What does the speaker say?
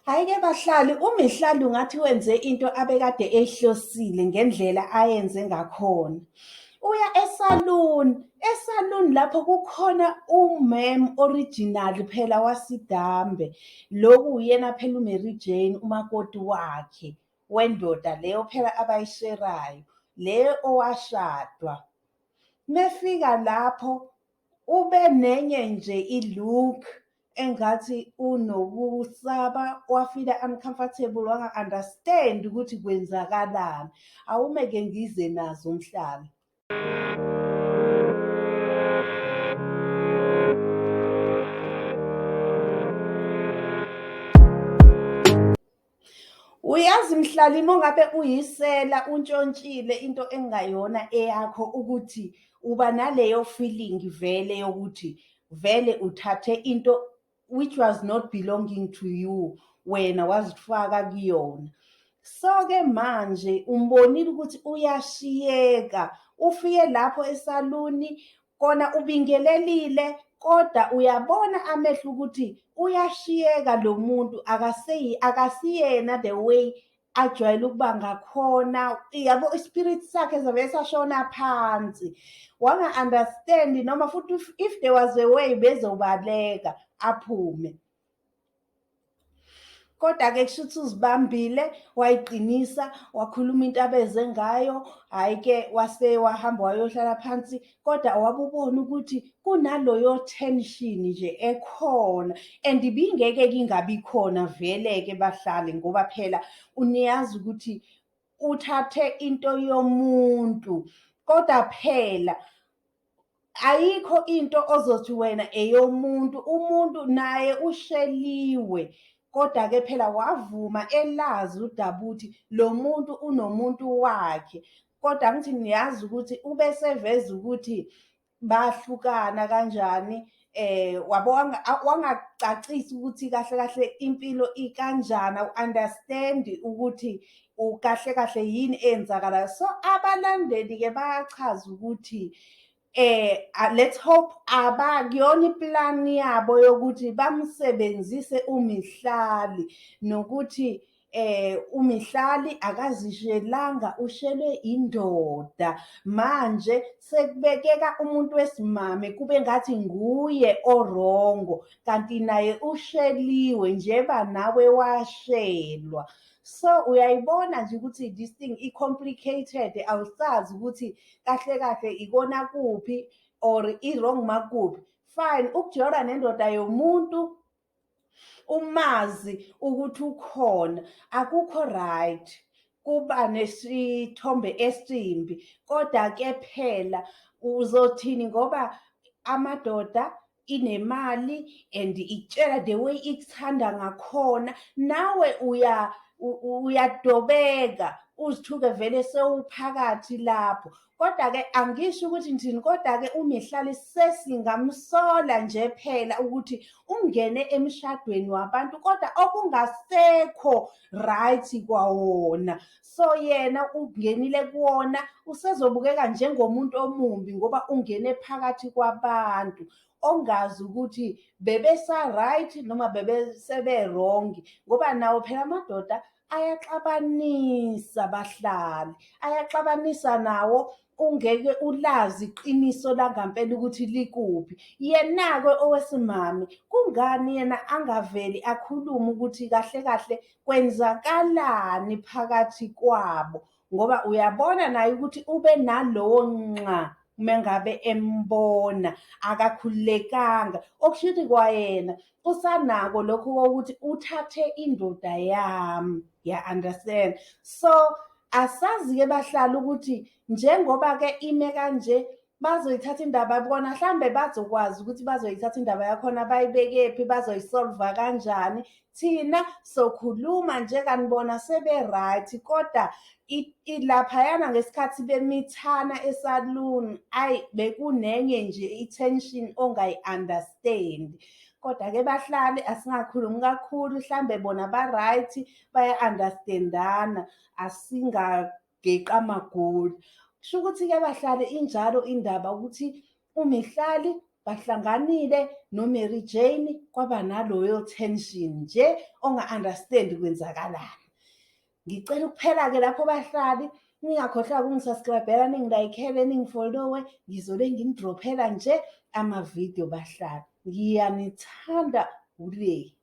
Hhayi-ke bahlali, uMihlali ungathi wenze into abekade eyihlosile ngendlela ayenze ngakhona. Uya esaluni, esaluni lapho kukhona u-ma'am original phela wasidambe. Loku uyena phela u-Mary Jane umakoti wakhe wendoda leyo phela abayisherayo, le owashadwa. Mefika lapho ube nenye nje i-look engathi unokusaba wafila uncomfortable wanga-understand ukuthi kwenzakalani. Awume-ke ngize nazo mhlali. Uyazi mhlali uma ngabe uyisela untshontshile into ekungayona eyakho ukuthi uba naleyo feeling vele yokuthi vele uthathe into which was not belonging to you, wena wazifaka kuyona. So-ke manje umbonile ukuthi uyashiyeka, ufike lapho esaluni kona ubingelelile kodwa uyabona amehlo ukuthi uyashiyeka lo muntu akasiyena the way ajwayele ukuba ngakhona, yabo, ispirit sakhe savele sashona phansi, wanga-understand noma futhi if there was a way bezobaleka aphume. Kodwa-ke kushuthi uzibambile wayiqinisa wakhuluma into abeze ngayo, hhayi-ke wase wahamba wayohlala phansi. Kodwa wabe ubona ukuthi kunaloyo tension nje ekhona and ibingeke-ke ingabi khona vele-ke bahlali ngoba phela niyazi ukuthi uthathe into yomuntu. Kodwa phela ayikho into ozothi wena eyomuntu, umuntu naye usheliwe. Kodwa-ke phela wavuma elazi udaba ukuthi lo muntu unomuntu wakhe. Kodwa angithi niyazi ukuthi ubeseveza ukuthi bahlukana kanjani, wabo wangakucacisa ukuthi kahle kahle impilo ikanjani, awu-understand-i ukuthi kahle kahle yini eyenzakalayo. So abalandeli-ke bayachaza ukuthi let's hope abakuyona iplan yabo yokuthi bamsebenzise uMihlali nokuthi uMihlali akazishelanga ushelwe indoda, manje sekubekeka umuntu wesimame kube ngathi nguye orongo kanti naye usheliwe njeba nawe washelwa. So uyayibona nje ukuthi this thing i-complicated, awusazi ukuthi kahle kahle ikona kuphi or i-wrong makuphi. Fine, ukujola nendoda yomuntu umazi ukuthi ukhona akukho right, kuba nesithombe esimbi, kodwa-ke phela uzothini ngoba amadoda inemali and ikutshela the way ikuthanda ngakhona, nawe uyadobeka uzithuke vele sewuphakathi lapho. Kodwa-ke angisho ukuthi ngithini, kodwa-ke uMihlali sesingamsola nje phela ukuthi ungene emshadweni wabantu kodwa okungasekho right kwawona. So yena ungenile kuwona usezobukeka njengomuntu omumbi ngoba ungene phakathi kwabantu ongazi ukuthi bebesa-right noma bebesebe-wrong, ngoba nawo phela amadoda ayaxabanisa bahlali, ayaxabanisa nawo ungeke ulazi iqiniso langampela ukuthi likuphi. Yena-ke owesimame kungani yena angaveli akhulume ukuthi kahle kahle kwenzakalani phakathi kwabo, ngoba uyabona naye ukuthi ube nalowo nxa mengabe embona akakhululekanga, okusho ukuthi kwayena usanako lokhu kokuthi uthathe indoda yami, ya-understand. So asazi-ke bahlali ukuthi njengoba-ke ime kanje bazoyithatha indaba bona, mhlambe bazokwazi ukuthi bazoyithatha indaba yakhona bayibekephi, bazoyisolva kanjani. Thina sokhuluma nje kanibona sebe-right, kodwa laphayana ngesikhathi bemithana esaluni, ayi bekunenye nje i-tension ongayi-understand. Kodwa-ke bahlali asingakhulumi kakhulu, hlambe bona ba-right, baya-understand-ana, asingageqi amagula. Kusho ukuthi-ke bahlali injalo indaba ukuthi uMihlali Bahlanganile no-Mary Jane, kwaba naloyo tension nje onga-understand kwenzakalani. Ngicela ukuphela-ke lapho bahlali, ningakhohlwa ukungisubscribela, ningilayikhele, ningifollowe. Ngizobe nginidrophela nje amavidiyo bahlali. Ngiyanithanda ule.